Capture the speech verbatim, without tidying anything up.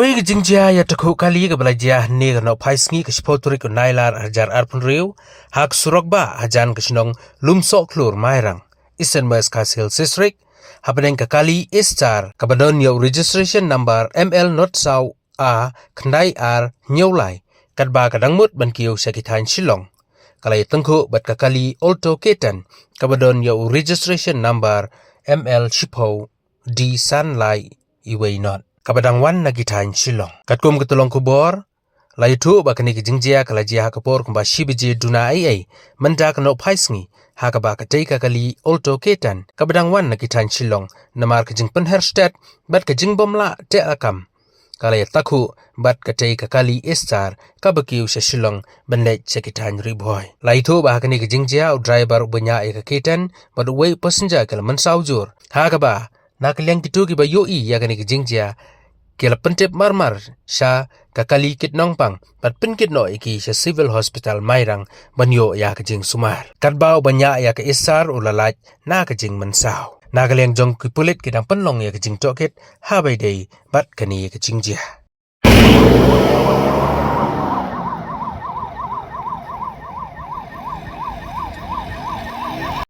Ka jingjia ïa takhuh kali kaba la jia hynne ka nohphai sngi ka shiphew tarik u Nailar hajar arphew hynriew ha ka surok bah hajan ka shnong Lumsohkhlur Mairang, Eastern West Khasi Hills District, hapdeng ka kali Star kaba don ïa u registration number M L not saw a khyndai ar hynñiew lai, katba ka dang mut ban kiew sha ki thaiñ Shillong. Ka la ïa tyngkhuh bad ka kali Alto K ten kaba don ïa u registration number M L shiphew D san lai iwei not, kaba dang wan na ki thaiñ Shillong. Katkum ka tyllong khubor, la ïathuh ba kane ka jingjia ka la jia ha ka por kumba shi baje duna eiei mynta ka nohphai sngi, ha kaba katei ka kali Alto K ten kaba dang wan na ki thaiñ Shillong, namar ka jingpynher stet bad ka jingbym lah teh lakam, ka la ïa takhuh bad katei ka kali Star kaba kiew sha Shillong ban leit sha ki thaiñ Ri Bhoi. La ïathuh ba ha kane ka jingjia u driver uba ñiah ïa ka K ten bad uwei u passenger ki la mynsaw jur, ha kaba na ka liang kito kiba ïohi ïa kane ka jingjia ki la pyntip marmar sha ka kali kit nongpang bad pynkit noh ïa ki sha Civil Hospital Mairang ban ïoh ïa ka jingsumar. Katba uba ñiah ïa ka Star u la lait na ka jingmynsaw. Na ka liang jong ki pulit ki dang pynlong ïa ka jingtohkit ha ba ïadei bad kane ka jingjia.